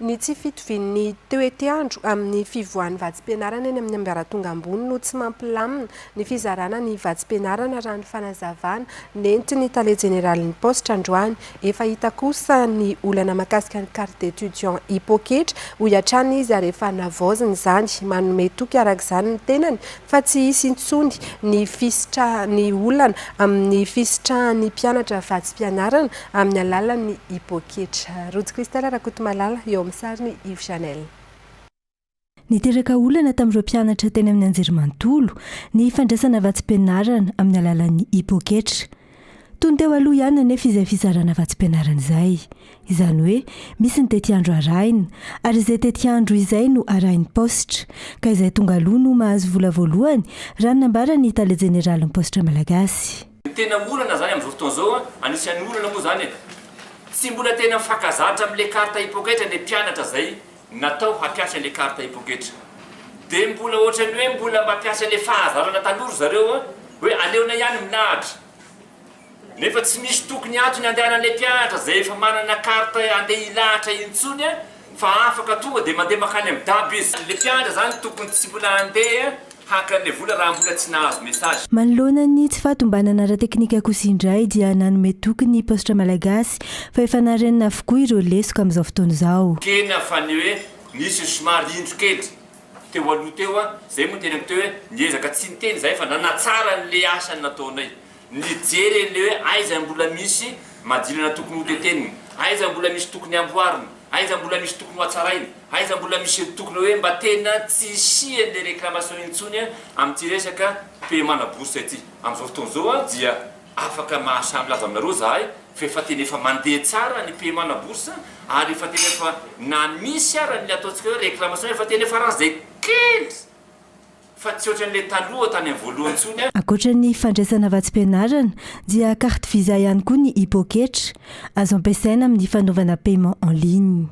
Ny tsy fitovian'ny toetr'andro amin'ny fivoahan'ny vatsim-pianarana eny amin'ny ambaratonga ambony no tsy mampilamina ny fizarana ny vatsim-pianarana raha ny fanazavana nentin'ny tale jeneralin'ny paositra androany. Efa hita kosa ny olana mahakasika ny carte d'étudiant hipoketra, hoy hatrany izy ary efa navaozina izany. Manome toky araka izany ny tenany fa tsy hisy intsony ny ny olana amin'ny fisitrahan'ny mpianatra vatsim-pianarana amin'ny alalan'ny hipoketra. Rojo Christelle Rakotomalala eo amin'ny sarin'i Yves Chanel. Niteraka olana tamin'ireo mpianatra teny amin'ny anjerimanontolo ny fandraisana vatsim-pianarana amin'ny alalan'ny hipoketra. Toy ny teo aloha ihany anefa izay fizarana vatsim-pianarana izay. Izany hoe misy ny tetiandro arahina, ary izay tetiandro izay no arahin'ny paositra, ka izay tonga aloha no mahazo vola voalohany, raha ny nambaran'ny tale jeneralin'ny paositra malagasy. Ny tena olana zany amin'izao fotoana izao an, anisan'ny olana moa zany e, tsy mbola tena mifankazatra amin'ilay carte hipoketra ilay mpianatra zay natao hampiasa ilay carte hipoketra. Dia mbola ohatran'ny hoe mbola mampiasa ilay fahazarana taloha ry zareo an, hoe aleonay ihany milahatra. Nefa tsy misy tokony antony andehanan'ilay mpianatra izay efa manana carte handeha hilahatra intsony fa afaka tonga dia mandeha mankany amin'ny dab izy. Ilay mpianatra izany tokony tsy mbola handeha haka an'ilay vola raha mbola tsy nahazo message. Manoloana ny tsy fahatombanana ara-teknika kosa indray dia nanome toky ny Paositra Malagasy fa efa narenina avokoa ireo lesoka amin'izao fotoana izao. Tena fa ny hoe nisy somary indro kely teo aloha teo, izay moa no teneniko teo hoe niezaka tsy niteny izahay fa nanatsara an'ilay asa nataonay. Nijery an'ilay hoe aiza mbola misy madilana tokony hotetenina, aiza mbola misy tokony hamboarina, aiza mbola misy tokony hohatsaraina, aiza mbola misy tokony hoe mba tena tsy hisian'ilay réclamation intsony amin'ity resaka paiement na bourse ity. Amin'izao fotoana izao dia afaka mahasahy milaza aminareo izahay fa efa tena efa mandeha tsara ny paiement na bourse ary efa tena efa na misy ara ny ataontsika hoe réclamation efa tena efa raha izay kely Fa tsy ohatran'ilay taloha tany amin'ny voalohany intsony an! Ankoatra ny fandraisana vatsim-pianarana dia carte visa ihany koa ny e-poketra, azo ampiasaina amin'ny fanaovana paiement en ligne.